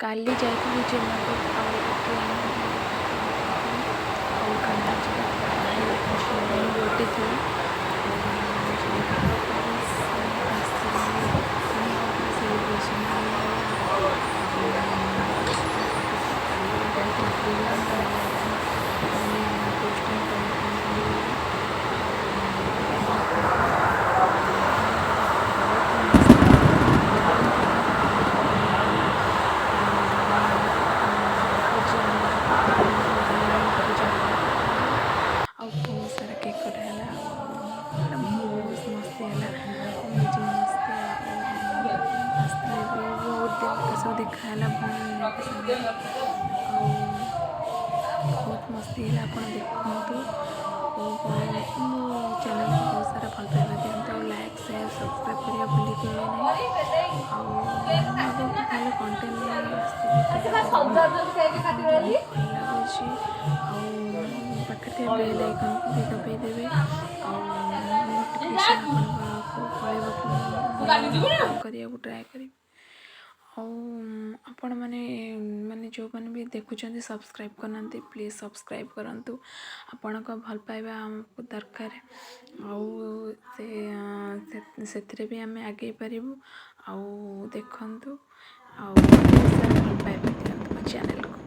କାଲି ଯାଇଥିଲି ଜେନାପୁର ଆଉ ଗୋଟେ ଟ୍ରେନ୍ ଯାଇଥିଲି। ଆଉ କାଲି ଆଜିର ଭାଇ ଭଉଣୀ ବର୍ଥଡ଼େ ଥିଲା। ଆଉ ଯାଇକି ଅଫିସ୍ ଆସିଲି, ମାନେ ଅଫିସ୍ ସେଲିବ୍ରେସନ୍ ବି ହେଲା। ଆଉ ଅଫିସ୍ରେ କାଲି ବହୁତ ପ୍ରୋଗ୍ରାମ୍ ରହିଗଲା, ମାନେ ପୋଷ୍ଟିଂ ପ୍ରମୋସନ୍ ରହିଗଲା। ଆଉ ଦେଖନ୍ତୁ, ବହୁତ ମସ୍ତି ହେଲା, ବହୁତ ଭଲ ଲାଗିଲା। ପୂଜା ମାନେ ପୂଜା ହେଲା ଆଉ ବହୁତ ସାରା କେକ୍ କଟା ହେଲା ଆଉ ବହୁତ ମସ୍ତି ହେଲା ଆଉ ମଜା ମସ୍ତି। ଆଉ ଆସିଥିଲେ ବି, ବହୁତ ଦିନ ପରେ ସବୁ ଦେଖା ହେଲା ଭଉଣୀମାନଙ୍କ ସାଙ୍ଗରେ ଆଉ ବହୁତ ମସ୍ତି ହେଲା। ଆପଣ ଦେଖନ୍ତୁ ଆଉ ମୋ ଚ୍ୟାନେଲ୍କୁ ବହୁତ ସାରା ଭଲ ପାଇବା ଦିଅନ୍ତୁ ଆଉ ଲାଇକ୍, ସେୟାର, ସବସ୍କ୍ରାଇବ୍ କରିବା ଭୁଲିବେ ନାହିଁ। ଆଉ ମୁଁ ଆଗକୁ ଭଲ କଣ୍ଟେଣ୍ଟ ନେଇ ଆସିବି, ତ ଆପଣ ଯଦି ଭଲ ଲାଗୁଛି ଆଉ ପାଖରେ ଥିବା ବେଲ୍ ଆଇକନ୍କୁ ବି ଦବାଇ ଦେବେ ଆଉ ନୋଟିଫିକେସନ୍ ଆପଣଙ୍କ ପାଖକୁ ପଳେଇବ କି ମୁଁ ଭଲ ଅପଲୋଡ଼ କରିବାକୁ ଟ୍ରାଏ କରିବି। ଆଉ ଆପଣମାନେ, ମାନେ ଯେଉଁମାନେ ବି ଦେଖୁଛନ୍ତି, ସବସ୍କ୍ରାଇବ୍ କରିନାହାନ୍ତି, ପ୍ଲିଜ୍ ସବସ୍କ୍ରାଇବ୍ କରନ୍ତୁ। ଆପଣଙ୍କ ଭଲ ପାଇବା ଆମକୁ ଦରକାର ଆଉ ସେ ସେଥିରେ ବି ଆମେ ଆଗେଇ ପାରିବୁ। ଆଉ ଦେଖନ୍ତୁ ଆଉ ବହୁତ ସାରା ଭଲ ପାଇବା ଦିଅନ୍ତୁ ମୋ ଚ୍ୟାନେଲ୍କୁ।